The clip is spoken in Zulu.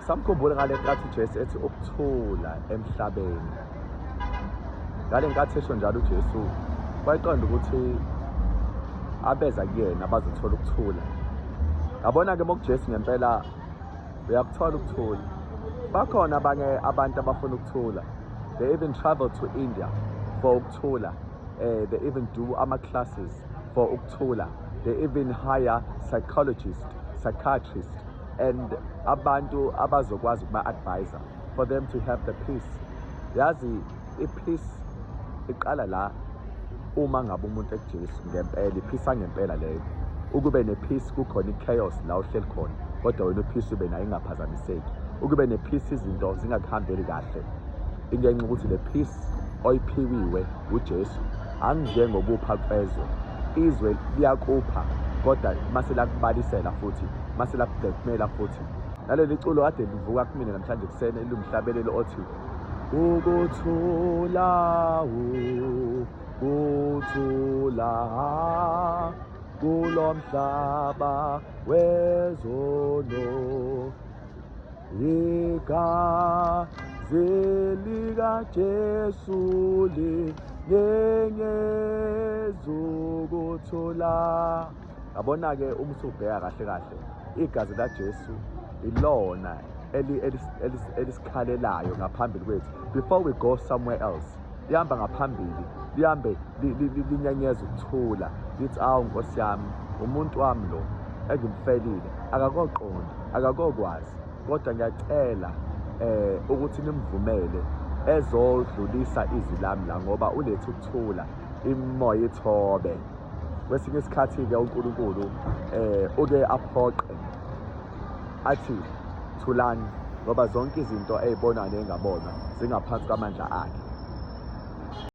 Samkhumbula ngale nkathi uJesu ethi ukuthula emhlabeni. Ngale nkathi esho njalo uJesu wayeqonda ukuthi abeza kuyena bazothola ukuthula. Yabona-ke uma kuJesu ngempela uyakuthola ukuthula. Bakhona abanye abantu abafuna ukuthula. They even travel to India for ukuthula. They even do ama-classes for ukuthula. They even hire psychologists, psychiatrists and abantu abazokwazi ukuba-advisa for them to have the peace. Yazi i-peace iqala la uma ngabe umuntu ekuJesu ngempela, i-peace angempela leyo. Ukube ne-peace kukhona i-chaos la uhleli khona, kodwa wena u-peace ube nayo ingaphazamiseki. Ukube ne-peace izinto zingakuhambeli kahle, ingenxa ukuthi le peace oyiphiwiwe uJesu anginjengokupha kwezwe. Izwe liyakupha kodwa mase lakubalisela futhi mase lakublackmaila futhi. Naleli culo kade livuka kumina namhlanje ekuseni elumhlabelelo othi ukuthula, ukuthula kulomhlaba wezono, igazi likaJesu linyenyeza ukuthula. Yabona-ke uma usubheka kahle kahle, igazi likaJesu ilona elisikhalelayo ngaphambili kwethu before we go somewhere else. Lihamba ngaphambili, lihambe linyenyeza ukuthula, lithi awu Nkosi yami, umuntu wami lo engimfelile akakoqondi, akakokwazi, kodwa ngiyacela ukuthi nimvumele ezodlulisa izwi lami la, ngoba uletha ukuthula, imoya ithobe. Kwesinye isikhathi-ke uNkulunkulu uke aphoqe athi thulani, ngoba zonke izinto ey'bonwa ney'ngabonwa zingaphansi kwamandla akhe.